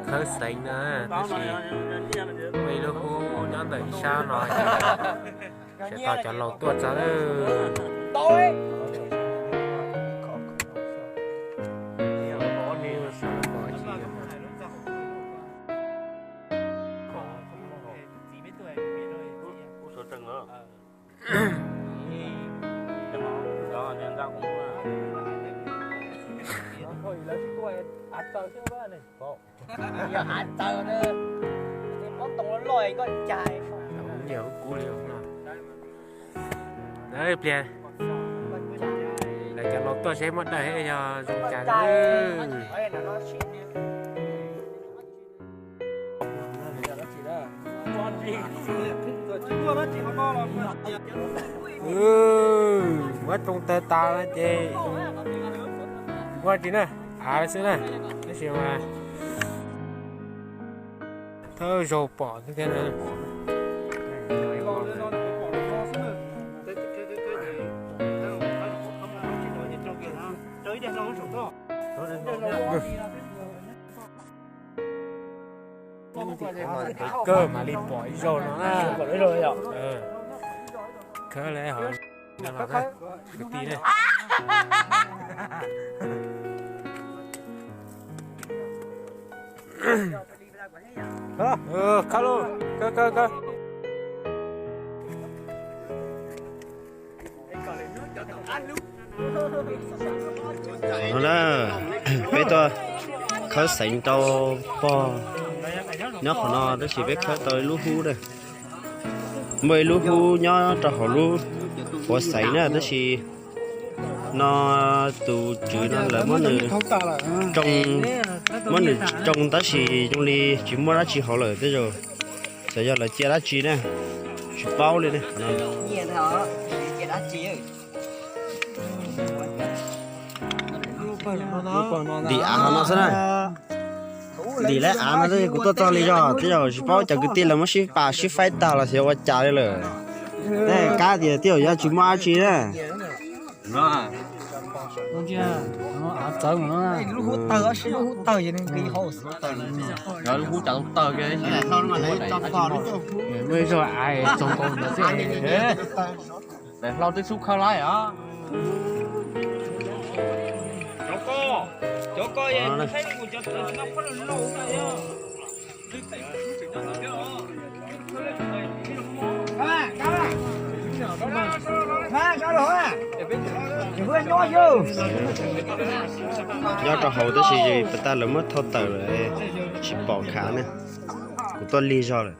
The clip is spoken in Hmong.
Khawb xeev na, tab sis muaj ib lub hub nyob ntawm ib sab no, tseem tos cov laus tuaj txog lawm. Yog av txawv, pob toom loj loj koj cais. Nyiam kub li no. Pliag lawv cov laus tuaj seb muaj dawj thiab yog zoo cas na. Muab tsoo tawg tas no ces muab tsis na, av xwb na. Tab sis mas thawj zaug pom thiab na. Kawg mam li pom ib zaug no na. Khawb li hov kwv tij ne. Khawb lauj, khawb khawb khawb. Qhov no na, peb tuaj khawb xeev rau pog nyob qhov no tab sis peb khawb tau ib lub hub na. Muaj ib lub hub nyob rau hauv lub quav xeev na tab sis no tus tswv no lawv muab nws tsoo, muab nws tsoo tab sis zoo li tsis muaj dab tsi hauv lawm tej zaum xyov yog lawv cia dab tsi na, tsis paub li ne. Ntim av hov no xwb na. Ntim lawv av no kuv tuaj txog li zog tej zaum tsis paub cov kwv tij lawv muab sib pas sib faib tag los xyov ua cas li lawm. Tej kab tias tej zaum yuav tsis muaj dab tsi na. Muaj ib zog av txoos nkaus ntawd xwb. Daim hlau twb xub khawb laib os. Cov ko, cov ko, nyob rau hauv tab sis pas tag lawv muab thau tawm lawm, tsis pom khav ne. Kuv tuaj lig zog lawm.